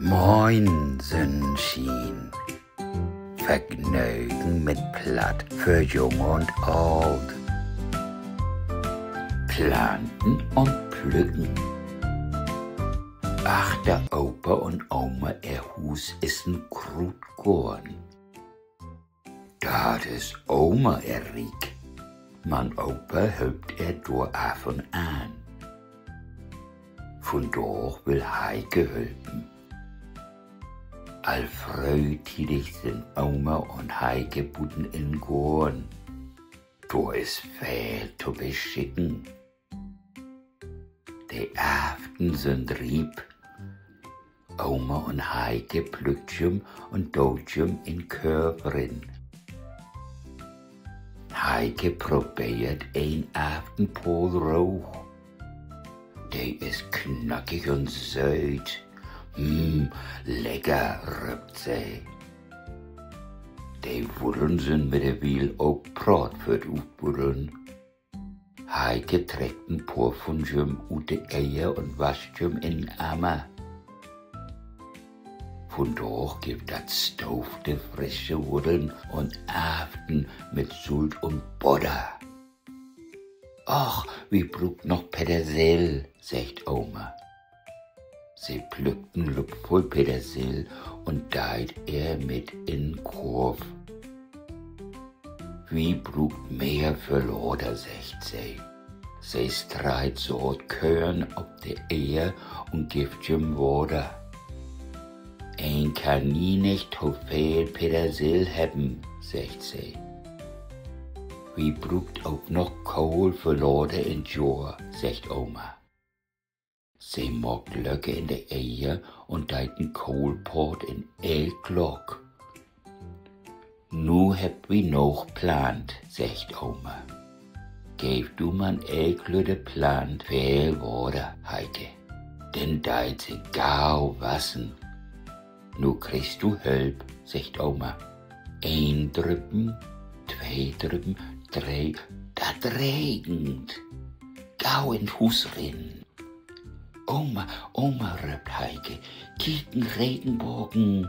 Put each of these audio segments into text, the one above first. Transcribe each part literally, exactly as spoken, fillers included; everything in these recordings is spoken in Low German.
Moin, Sünnschien! Vergnögen mit Platt för Jung un Oolt. Planten un Plücken. Achter Opa un Oma ehr Huus is en Kruutgoorn. Dat is Oma ehr Riek. Man Opa helpt ehr dor af un an. Vundaag will Heike helpen. Al fröhtiedig sünd Oma un Heike buten in'n Goorn. Dor is veel to beschicken. De Arften sünd riep. Oma un Heike plückt jüm un doot jüm in Körv rin. Heike probeert een Arftenpool roh. De is knackig un sööt. Hm, lecker, röppt se. De Wuddeln sünd middewiel ok praat för't Utbuddeln. Heike treckt en poor vun jüm ut de Eer un wascht jüm in'n Ammer. Vundaag gifft dat stoovte frische Wuddeln un Arften mit Sult un Bodder. Och, wi bruukt noch Petersill, seggt Oma. Se plückt en Lupp vull Petersill un deit ehr mit in'n Korf. Wi bruukt mehr för later, seggt se. Se streit Saatkörn op de Eer un gifft jüm Water. Een kann nie nich to veel Petersill hebben, seggt se. Wi bruukt ok noch Kohl för later in't Johr, seggt Oma. Se maakt Löcker in de Eer un deit en Kohlpaat in elk Lock. Nu hebbt wi noog plant, seggt Oma. Geev du man elk lütte Plant veel Water, Heike. Denn deit se gau wassen. Nu kriggst du Hölp, seggt Oma. Een Drüppen, twee Drüppen, dree, dat regent. Gau in't Huus rin. Oma, Oma, röppt Heike, kiek, en Regenbogen.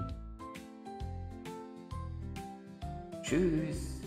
Tschüss.